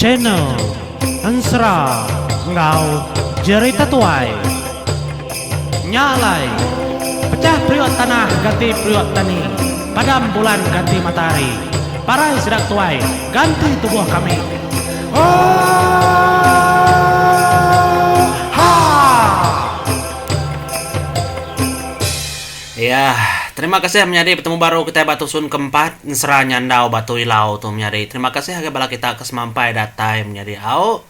Channel Ensera enggau Jerita Tuai. Nya alai, pechah periuk tanah ganti periuk tani, padam bulan ganti matahari, parai sida tuai ganti tubuh kami. Oohaa! Iya, terima kasih menyadi betemu baru kitai ba tusun keempat ensera nyandau batu ilau tu menyadi. Terima kasih ngagai bala kita ke semampai datai menyadi au.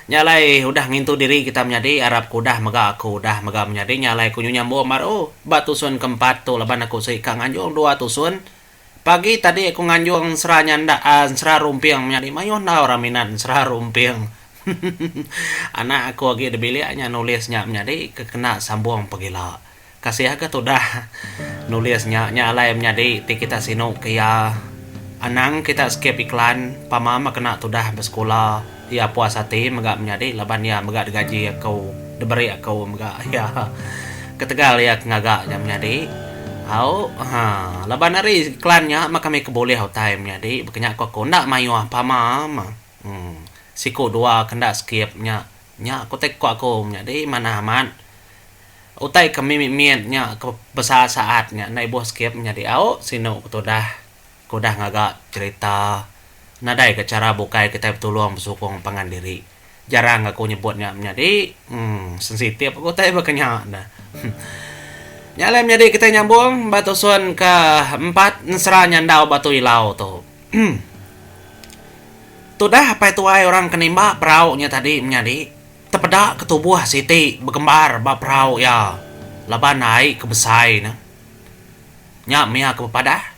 Nya alai udah ngintu diri kita menyadi arap ke udah mega aku udah mega menyadi nya alai aku nyu nyambung baru ba tusun keempat tu laban aku sigi ka nganjung dua tusun. Pagi tadi aku nganjung ensera nyanda ensera rumping menyadi mayuh enda orang minat ensera rumping. Anak aku agi da bilik nya nulis nya menyadi ke kena sambung pegila. Kasih ga tudah nulis nya nya alai menyadi ti kita sinu ke iya. Anang kita skip iklan pama meh kena tudah besekula. Iya puas ati mega menyadi laban iya mega digaji aku, diberi aku mega iya. Ketegal iya ke ngaga nya menyadi. Au ha laban ari iklan nya meh kami ke bulih utai menyadi baka nya ku aku enda mayuh pama meh. Em siku dua ke enda skip nya. Nya ku tai ku aku menyadi manah amat. Utai ke mimit-mit nya ke besaat-saat nya enda ibuh skip menyadi au sinu ku tudah. Ke udah ngaga cherita nadai ga chara bukai kitai betulung besukung pangan diri. Jarang aku nyebut nya menyadi uhh sensitif aku utai baka nya ne. Nya alai menyadi kitai nyambung ba tusun ke empat ensera nyandau batu ilau tu. Tudah apai tuai orang ke nimba perau nya tadi menyadi tepeda ke tubuh siti begembar ba perau iya laban ai ke besai ne. Nya mih aku bepadah.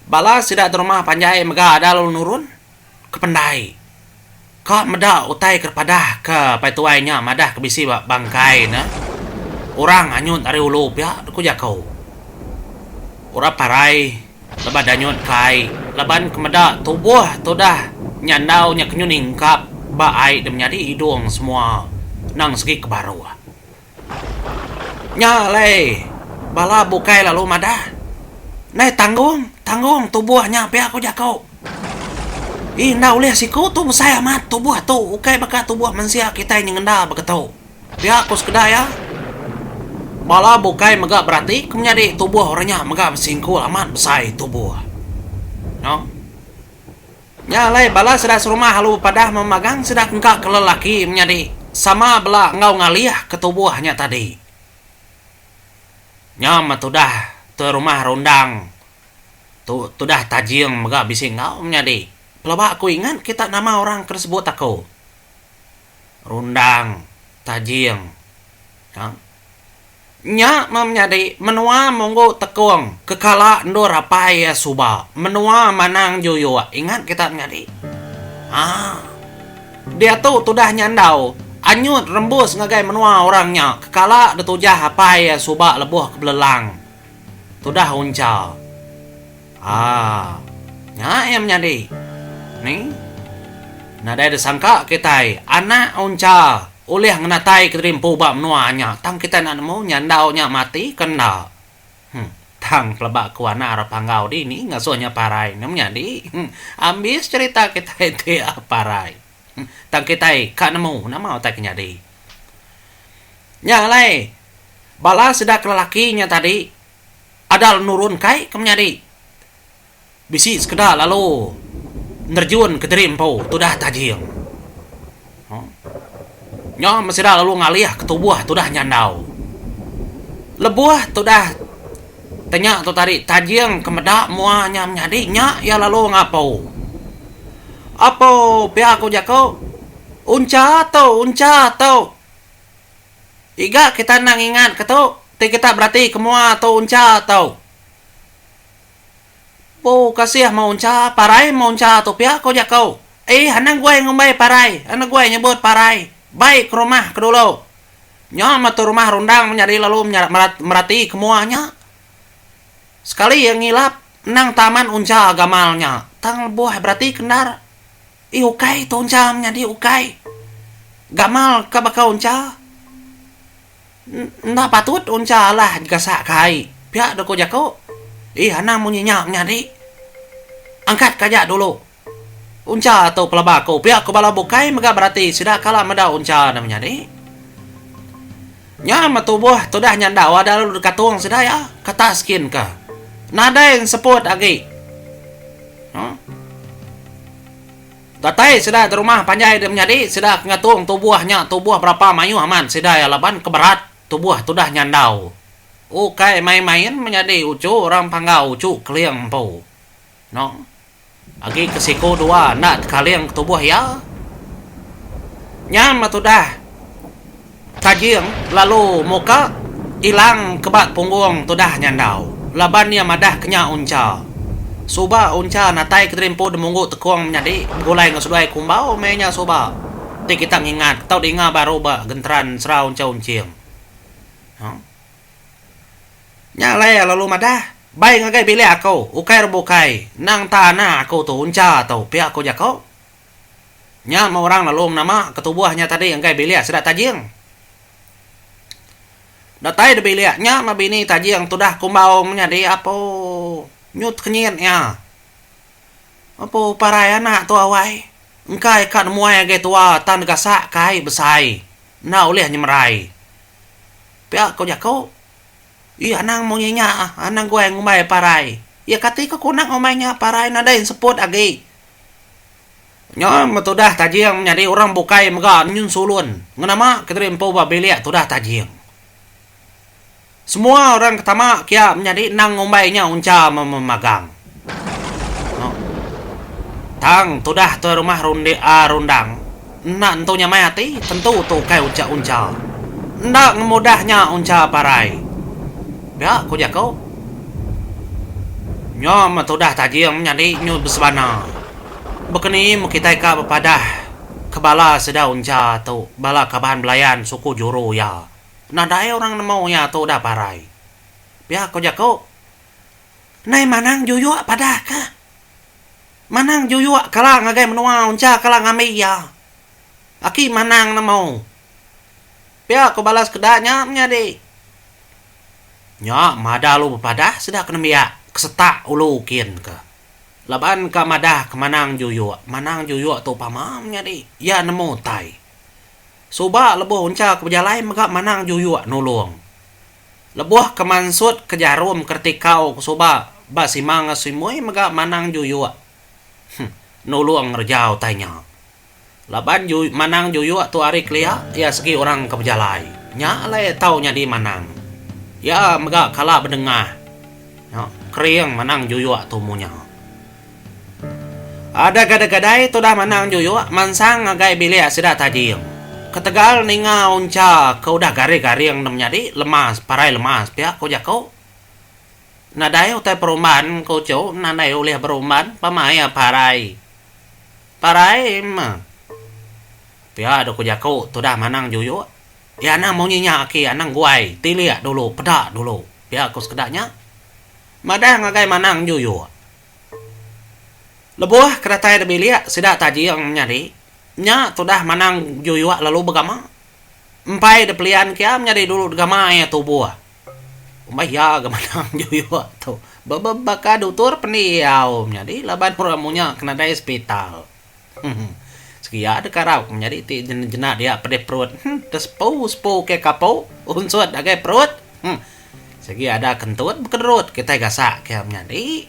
Bala sida di rumah panjai mega ada lalu nurun ke pendai. Ka meda utai ke padah ke apai tuai nya madah ke bisi ba bangkai ne. Orang anyut ari ulu pia ku jaku. Orang parai laban danyut ke ai laban ke meda tubuh tudah nyandau nya ke nyuningkap ba ai da menyadi idung semua nang segi ke baruh. Nya alai bala bukai lalu madah, Ndai tanggung, tanggung tubuh nya pia ku jaku. Ih enda ulih siku tu besai amat tubuh tu ukai baka tubuh mensia kitai nyengenda baka tu, pia ku sekeda iya. Bala bukai mega berati ke menyadi tubuh orang nya mega besingkul amat besai tubuh. No. Nya alai bala sida serumah lalu bepadah memagang sida kengka ke lelaki menyadi sama bela enggau ngalih ke tubuh nya tadi. Nya meh tudah tuai rumah rundang tu tudah tajing mega bisi enggau menyadi. Pelaba aku ingat kita nama orang ke disebut aku. Rundang, tajing. Nya. Nya meh menyadi menua Munggu Tekong ke kala endur apai iya suba menua Manang Juyuk ingat kita menyadi. Haa. Diatu tudah nyandau anyut rembus ngagai menua orang nya ke kala ditujah apai iya suba lebuh ke belelang. Tudah uncha. Haa. Nya iya menyadi. Ni. Nadai disangka kitai anak uncha ulih ngenatai kediri empu ba menua nya tang kitai enda nemu nyandau nya mati ke enda. Huh. Tang peleba ku anak orang Panggau dini ngasuh nya parai ne menyadi. Huh. Ambis cherita kitai ti parai. Huh. Tang kitai ka nemu nama utai ke nyadi. Nya alai bala sida ke lelaki nya tadi Adal nurun kai ke menyadi. Bisi sekeda lalu nerjun kediri empu tudah tajing. Nya meh sida lalu ngalih ke tubuh tudah nyandau. Lebuh tudah tenya tu tadi tajing ke meda mua nya menyadi nya iya lalu ngapu. Apo pia ku jaku, Uncha tu, uncha tu. Iga kita enda ngingat ke tu ti kita berati ke mua tu uncha tu. Bu kasih meh uncha parai meh uncha tu pia ko jaku. Eih anang guai ngumbai parai anang guai nyebut parai bai ke rumah ke dulu. Nya meh tu rumah rundang menyadi lalu merati ke mua nya. Sekali iya ngilap endang taman uncha gamal nya tang lebuh berati ke endar. Ih ukai tu uncha menyadi ukai. Gamal ka baka uncha. Enda patut uncha alah gasak ka ai pia deh ko jako. Ih anang munyi nya menyadi. Angkat ka aja dulu. Uncha tu pelaba aku pia ku bala bukai mega berati sida kala meda uncha ne menyadi. Nya meh tubuh tudah nyandau ada lalu dikatung sida iya kata skin ke. Nadai enseput agi. Huh. Datai sida di rumah panjai deh menyadi sida ke ngatung tubuh nya tubuh berapa mayuh amat sida iya laban ke berat tubuh tudah nyandau. Ukai main-main menyadi uchu orang Panggau uchu Keling empu. No. Agi ke siku dua enda tekaling ke tubuh iya. Nya meh tudah Tajing lalu muka ilang ke ba punggung tudah Nyandau laban iya madah ke nya Uncha. Suba Uncha natai kediri empu demunggu tekung menyadi begulai enggau seduai kumbau meh nya suba ti kita ngingat tau dinga baru ba genteran sera Uncha Unching. Nya alai iya lalu madah, Bai ngagai bilik aku, ukai orang bukai, endang enta anak aku tu, uncha tu, pia ku jaku. Nya meh orang lalu ngenama ke tubuh nya tadi ngagai bilik sida Tajing. Datai di bilik, nya meh bini Tajing tudah kumbau menyadi apu nyu tekenyit iya. Apu parai anak tu awai, engka ika nemuai agai tua tang digasak ke ai besai, enda ulih nyemerai. Pia ku jaku. Ih anang munyi nya anang guai ngumbai parai. Iya kati ke ku anang ngumbai nya parai nadai enseput agi. Nya meh tudah Tajing nyadi orang bukai mega nyun sulun ngenama kediri empu ba bilik tudah Tajing. Semua orang ke tama kia menyadi endang ngumbai nya uncha memagang. Tang tudah tuai rumah rundi a rundang enda entu nyamai ati tentu tu ukai uncha uncha. Enda ngemudah nya uncha parai. Pia ku jaku. Nya meh tudah tajing menyadi nyu besebana. Bekeni meh kitai ka bepadah ke bala sida uncha tu bala kaban belayan suku juru iya. Nadai orang nemu iya tu udah parai. Pia ku jaku. Nai manang juyuk padah ka. Manang juyuk kala ngagai menua uncha kala ngambi iya. Aki manang nemu. Pia ko bala sekeda nya menyadi. Nya mada lu bepadah sida ke nembiak ke setak ulu kin ke. Laban ka madah ke manang juyuk, manang juyuk tu pama menyadi. Iya nemu utai. Suba lebuh uncha ke bejalai mega manang juyuk nulung. Lebuh ke mansut ke jarum kertikau ke suba ba Simang enggau Simui mega Manang Juyuk nulung ngereja utai nya. Laban Manang Juyuk tu ari kelia iya segi orang ke bejalai. Nya alai tau nyadi manang. Iya mega kala bedengah kering Manang Juyuk tu munya. Ada gadai-gadai tudah Manang Juyuk mansang ngagai bilik sida Tajing. Ketegal ninga uncha ke udah garing-garing ne menyadi lemas parai lemas pia ku jaku. Nadai utai perumban ku uchu nadai ulih berumban pama iya parai. Parai meh. Pia deh ku jaku tudah Manang Juyuk. Iya anang munyi nya aki anang guai tilik dulu peda dulu pia ku sekeda nya. Madah ngagai Manang Juyuk. Lebuh ke datai da bilik sida Tajing menyadi, nya tudah Manang Juyuk lalu begama. Empai da pelian kia menyadi dulu degama iya tubuh. Umbah iya ga Manang Juyuk tu. Bebaka dutur pendiau menyadi laban orang munya ke nadai sepital. Sekia deka raup menyadi ti jena dia pedih perut. Tesepu sepu ke kapu unsut agai perut. Sigi ada kentut bekederut kitai gasak ke menyadi.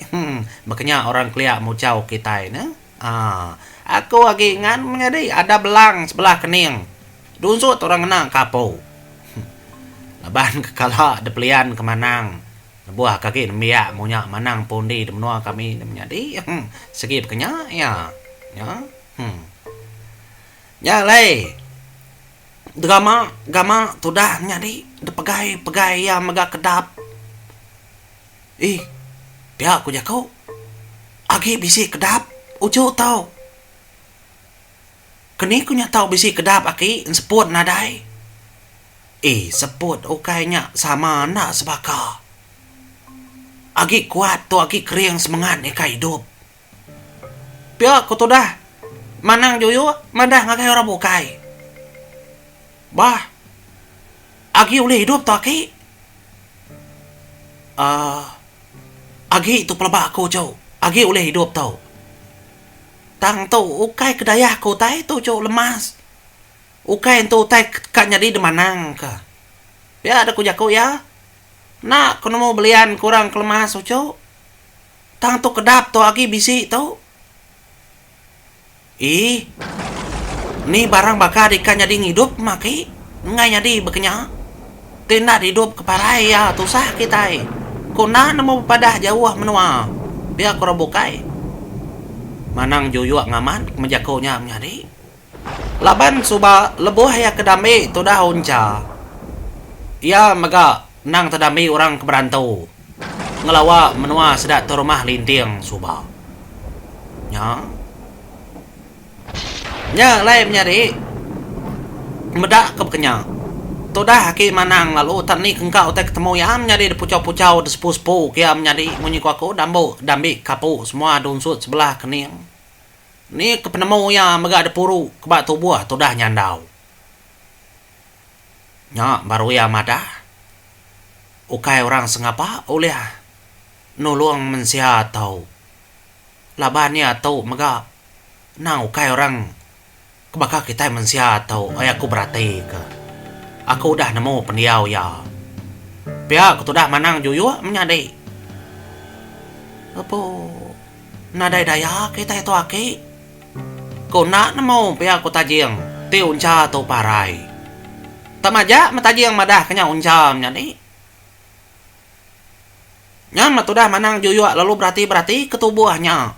Baka nya orang kelia muchau kitai ne. Aa aku agi ngan menyadi ada belang sebelah kening. Dunsut orang ngena kapu. Laban ke kala depelian ke manang lebuh ke agi nembiak munya manang pundi di menua kami ne menyadi. Sigi baka nya iya. Nya. Nya alai. Drama gama tudah menyadi dipegai pegai iya mega kedap. Ih pia ku jaku agi bisi kedap uchu tau. Keni ku nya tau bisi kedap aki enseput nadai. Ih seput ukai nya sama enda sebaka. Agi kuat tu agi kering semengat ika idup. Pia ku tudah Manang Juyuk madah ngagai orang bukai. Bah, agi ulih idup tu aki. Aaa agi tu pelaba aku chu, agi ulih idup tu. Tang tu ukai kedayah ke utai tu cu lemas. Ukai entu utai ka nyadi demanang ka. Pia da ku jaku iya. Enda ku nemu belian ke orang ke lemas uchu. Tang tu kedap tu agi bisi tu. Ih. Ni barang baka deka nyadi ngidup mah aki. Enggai nyadi baka nya. Ti enda didup ke parai iya tusah kitai. Ku enda nemu bepadah jauh menua pia ku orang bukai. Manang juyuk ngamat ke mejaku nya menyadi. Laban suba lebuh iya ke dambi tudah uncha. Iya mega endang tedambi orang ke berantu ngelawa menua sida tu rumah linting suba. Nya. Nya alai menyadi meda ke bekenya. Tudah aki manang lalu utai ni kengka utai ketemu iya menyadi dipuchau-puchau disepu-sepu ke iya menyadi munyi ku aku dambu dambi kapu semua dunsut sebelah kening. Ni ke penemu iya mega dipuru ke ba tubuh tudah nyandau. Nya baru iya madah ukai orang sengapa ulih nulung mensia tu. Laban iya tu mega endang ukai orang ke baka kitai mensia tu ai aku beratika. Aku udah nemu pendiau iya. Pia ku tudah manang juyuk menyadi. Apu nadai daya kitai tu aki. Ku enda nemu pia ku Tajing ti uncha tu parai. Tak majak meh Tajing madah ke nya uncha menyadi. Nya meh tudah manang juyuk lalu berati-berati ke tubuh nya.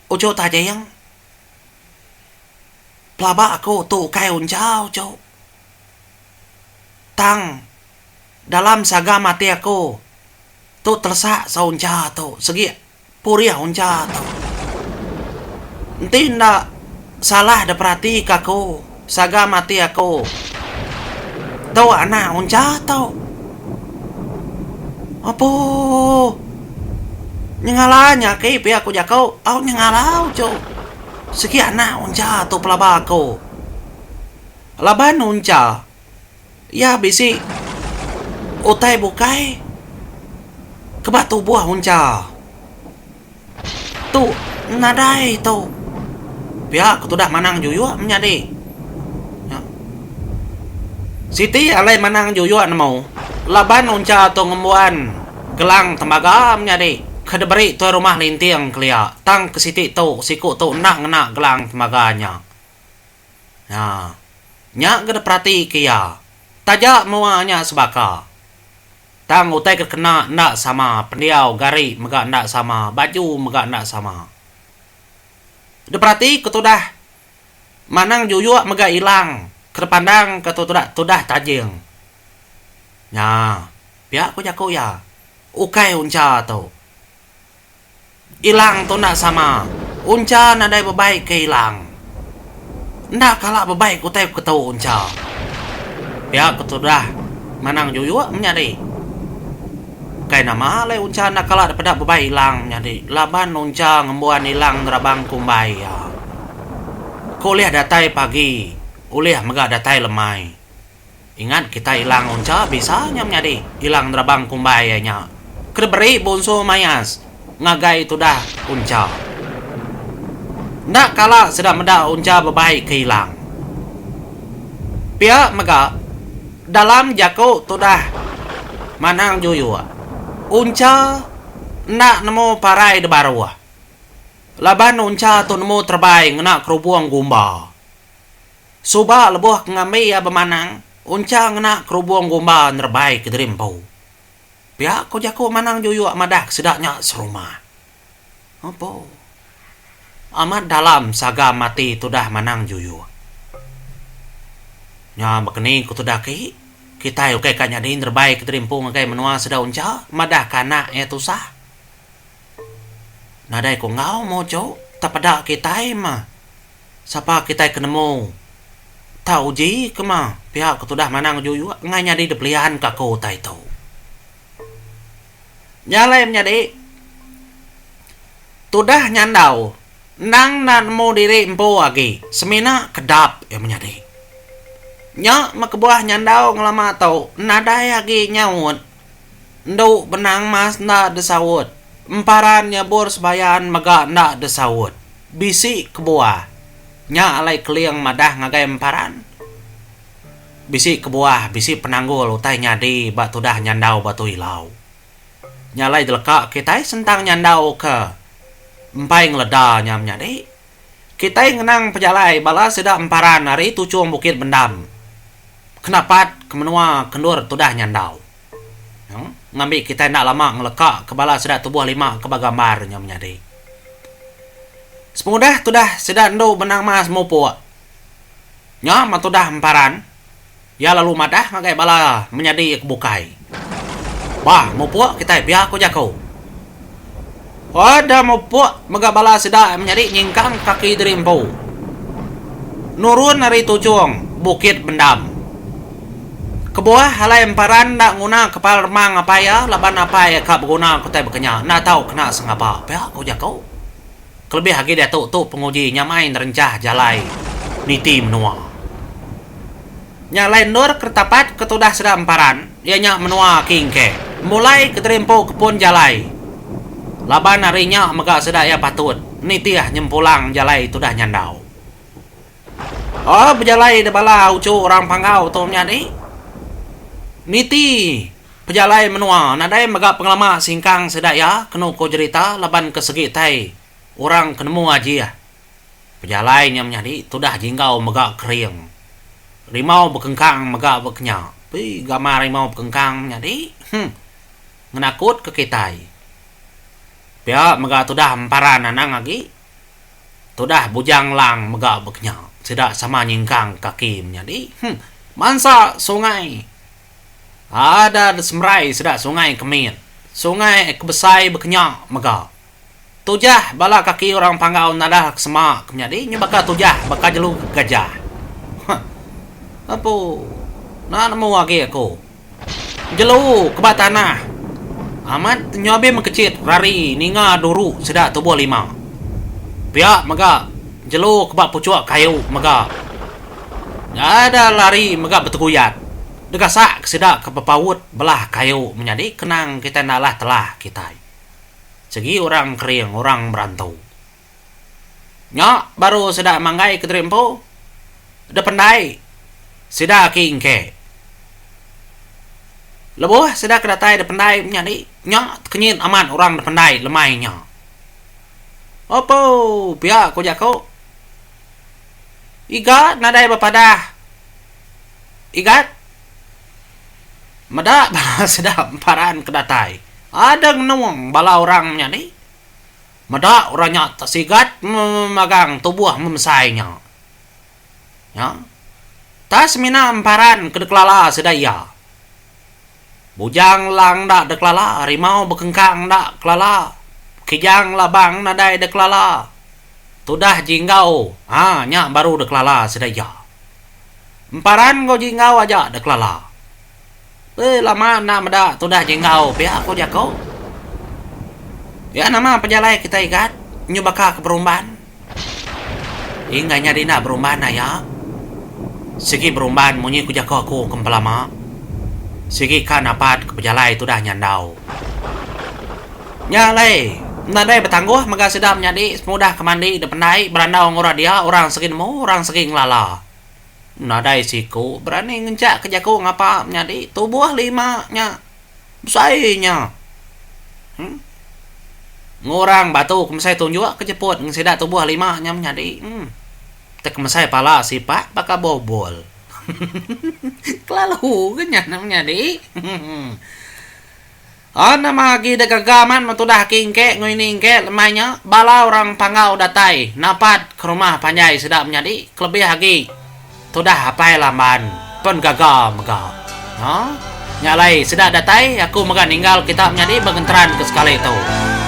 Uchu Tajing. Pelaba aku tu ukai uncha uchu. Tang dalam sagam ati aku tu telesak seuncha tu segi Purih uncha tu. Enti enda salah da perati ka aku, sagam ati aku. Tu anak uncha tu. Apuh. Nyengala nya agi pia ku jaku, au nyengala uchu. Sigi anak uncha tu pelaba aku. Laban uncha. Iya bisi utai bukai ke ba tubuh uncha. Tu nadai tu. Pia ke tudah manang juyuk menyadi. Nya. Siti alai manang juyuk nemu laban uncha tu ngembuan gelang tembaga menyadi ke diberi tuai rumah linting kelia tang ke siti tu siku tu enda ngena gelang tembaga nya. Nya. Nya ga diperatika iya. Taja mua nya sebaka. Tang utai ke kena enda sama, pendiau gari mega enda sama, baju mega enda sama. Diperatika tudah Manang Juyuk mega ilang ke dipandang ke tudah tudah Tajing. Nya. Pia ku jaku iya. Ukai uncha tu. Ilang tu enda sama. Uncha nadai bebai ke ilang. Enda kala bebai ke utai ketu uncha. Pia ke tudah manang juyuk menyadi. Kai nama alai uncha enda kala dipeda bebai ilang menyadi laban uncha ngembuan ilang nerabang kumbai iya. Ke ulih datai pagi, ulih mega datai lemai. Ingat kitai ilang uncha bisa nya menyadi ilang nerabang kumbai iya nya. Ke diberi bunsu mayas ngagai tudah uncha. Enda kala sida meda uncha bebai ke ilang. Pia mega dalam jaku tudah Manang Juyuk, uncha enda nemu parai debaruh laban uncha tu nemu terebai ngena kerubung gumba. Suba lebuh ke ngambi iya bemanang, Uncha ngena kerubung gumba nerebai kediri empu. Pia ku jaku Manang Juyuk madah ke sida nya serumah. Opo. Amat dalam sagam ati tudah Manang Juyuk. Nya bekeni ku tudah aki, kitai ukai ka nyadi nerebai kediri empu ngagai menua sida Uncha madah ke anak iya tusah. Nadai ku enggau mojo tepeda kitai mah. Sapa kitai ke nemu tau uji ke ma pia ke tudah manang juyuk enggai nyadi dipelian ka aku utai tu. Nya alai menyadi tudah nyandau endang enda nemu diri empu agi semina kedap iya menyadi. Nya meh kebuah nyandau ngelama tu nadai agi nyaut endu benang mas enda disaut. Emparan nyabur sebayan mega enda desaut. Bisi kebuah. Nya alai Keling madah ngagai Emparan. Bisi kebuah, bisi penanggul utai nyadi ba tudah nyandau Batu Ilau. Nya alai jeleka kitai sentang nyandau ke empai ngeleda nya menyadi. Kitai ngenang pejalai bala sida Emparan ari tuchung Bukit Bendam kenapat ke menua ke endur tudah nyandau. Ngambi kitai enda lama ngeleka ke bala sida tubuh lima ke ba gambar nya menyadi. Sepengudah tudah sida endu benang mas mupuk nya meh tudah Emparan iya lalu madah ngagai bala menyadi iya ke bukai. Bah mupuk kitai pia ku jaku. Udah mupuk mega bala sida menyadi nyingkang kaki diri empu. Nurun ari tuchung Bukit Bendam. Kebuah alai emparan enda nguna kepala remang apai iya laban apai iya ka beguna ke utai baka nya enda tau kena sengapa pia ku jaku. Kelebih agi diatu tu penguji nyamai nerenchah jalai niti menua. Nya alai endur ke ditapat ke tudah sida emparan iya nya menua King Ke. Mulai ke diri empu ke pun jalai laban ari nya mega sida iya patut nitih nyempulang jalai tudah nyandau. Oh bejalai da bala uchu orang Panggau tu menyadi. Niti pejalai menua nadai mega pengelama singkang sida iya kenu ko jerita laban ke segi tai orang ke nemu ajih. Pejalai nya menyadi tudah jinggau mega kering. Rimau bekengkang mega ba kenya. Pei gamar rimau bekengkang menyadi huh ngenakut ke kitai. Pia mega tudah emparan anang agi. Tudah Bujang Lang mega bekenya sida sama nyingkang kaki menyadi huh mansa sungai ada semerai sida sungai ke mit sungai ke besai bekenya mega tujah bala kaki orang Panggau nadah ke sema ke menyadi nyu baka tujah baka jelu gajah huh apu enda nemu agi aku. Jelu ke ba tanah amat nyu abih mekechit rari ninga duru sida tubuh lima. Pia mega jelu ke ba puchuk kayu mega ada lari mega beteguyat degasak ke sida ke bepaut belah kayu menyadi kenang kitai enda alah telah kitai. Segi orang kering orang berantu. Nya baru sida manggai kediri empu dep pendai sida aki engke. Lebuh sida ke datai dep pendai menyadi nya tekenyit amat orang dep pendai lemai nya. Opo pia ku jaku. Iga nadai bepadah igat meda bala sida emparan ke datai. Adeng nung bala orang menyadi. Meda orang nya tesigat memagang tubuh memesai nya. Nya. Tang semina emparan ke dikelala sida iya. Bujang lang enda dikelala, rimau bekengkang enda kelala, kijang labang nadai dikelala. Tudah jinggau, ha nya baru dikelala sida iya. Emparan enggau jinggau aja dikelala. Pei lama enda meda tudah jinggau pia ku jaku. Iya nama pejalai kitai igat nyu baka ke berumban. Enggai nyadi enda berumban aya. Sigi berumban munyi ku jaku aku ke empelama. Sigi ka napat ke pejalai tudah nyandau. Nya alai nadai betangguh mega sida menyadi sepengudah ke mandi dependai berandau enggau orang dia orang sigi nemu orang sigi ngelala. Nadai siku berani ngenchak ke jaku ngapa menyadi tubuh lima nya besai nya. Em. Ngurang batu ke mesai tunjuk ke jeput ngesida tubuh lima nya menyadi. Em. Te ke mesai pala sipak baka bobol. Kelalu ke nya menyadi. An nama agi dek gaga amat men tudah aki engke enggau ini engke lemai nya bala orang Panggau datai napat ke rumah panjai sida menyadi kelebih agi tudah apai Lamban pen gaga mega. Ha nya alai sida datai aku mega ninggal kita menyadi ba genteran ke sekali tu.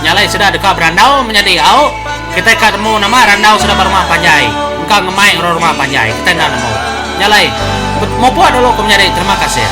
Nya alai sida deka berandau menyadi au kitai ka nemu nama randau sida ba rumah panjai engka ngemai orang rumah panjai kitai enda nemu. Nya alai mupuk dulu ku menyadi terima kasih.